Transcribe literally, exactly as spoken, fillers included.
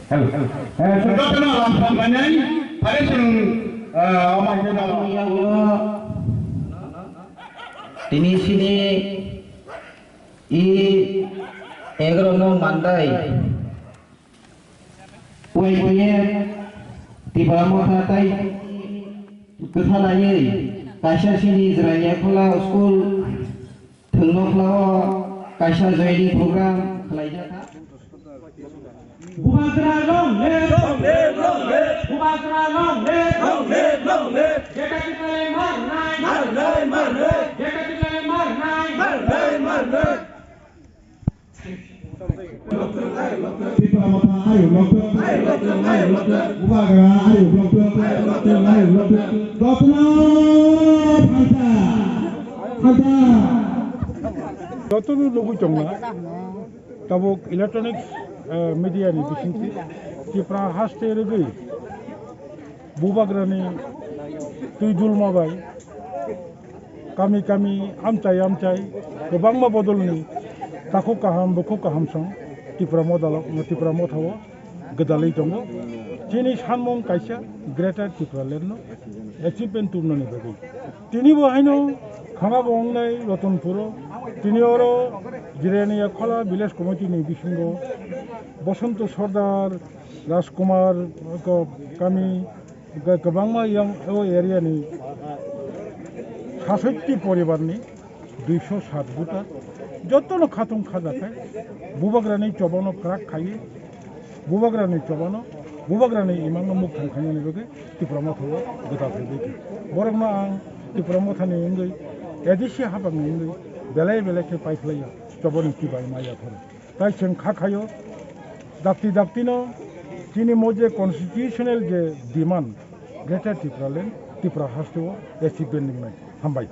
Hello. Eh, jotono lamsam khainai, phare chwng, eh, omo khe dalo. Yagulo tini sini i egaroh no mandai. Y P F Tipra Motha tai kwthalaiwi kaisa sini Jraiya Khola school thwngno khlao kaisa joining program khlaijak kha. Bubagra long live! Long live, long live! Bubagra long live! Long live, long live! Jeta Tiprale marnai! Marnai, marnai! Jeta Tiprale marnai! Marnai, marnai! Tipra Motha ayuk lokthwng. Ayuk lokthwng, ayuk lokthwng. Bubagra ayuk lokthwng. Ayuk lokthwng, ayuk lokthwng. Jotono phantha. Phantha. Jotono nugwi tongna. Tabuk electronics, eh, media ni bisingtwi Tipra haste rwgwi Bubagrani twi dulma bai kami kami amchai amchai kwbangma bodolni takhuk kaham bukhuk kaham song Tipra modalo, Tipra Mothao gwdalwi tongo. Chini sanmung kaisa Greater Tipraland no achievement tubunani bagwi. Tini bo haino khama bo wngnai Ratanpuro, tini oro Jirania Khola Village Committee ni bisingo Bosonto Sordar, Rajkumar, ko-, kami, kwbangma yang o area ni sasotti poribar ni duiso sat voter jotono khatung khajakhai Bubagrani chobano kwrak khaiwi Bubagrani chobano, Bubagrani imangno mukthang khainani bagwi Tipra Mothao gwdal khaijak kha. Borokno ang Tipra Mothani wngwi, A D C haphangni wngwi belai belai khe paiphlaiya, chobani tibai maya phoro. Tai chwng kha khaio, dakti daktino chini mo je constitutional je demand, Greater Tipraland, Tipra hasteo achievement wngnai. Hambai.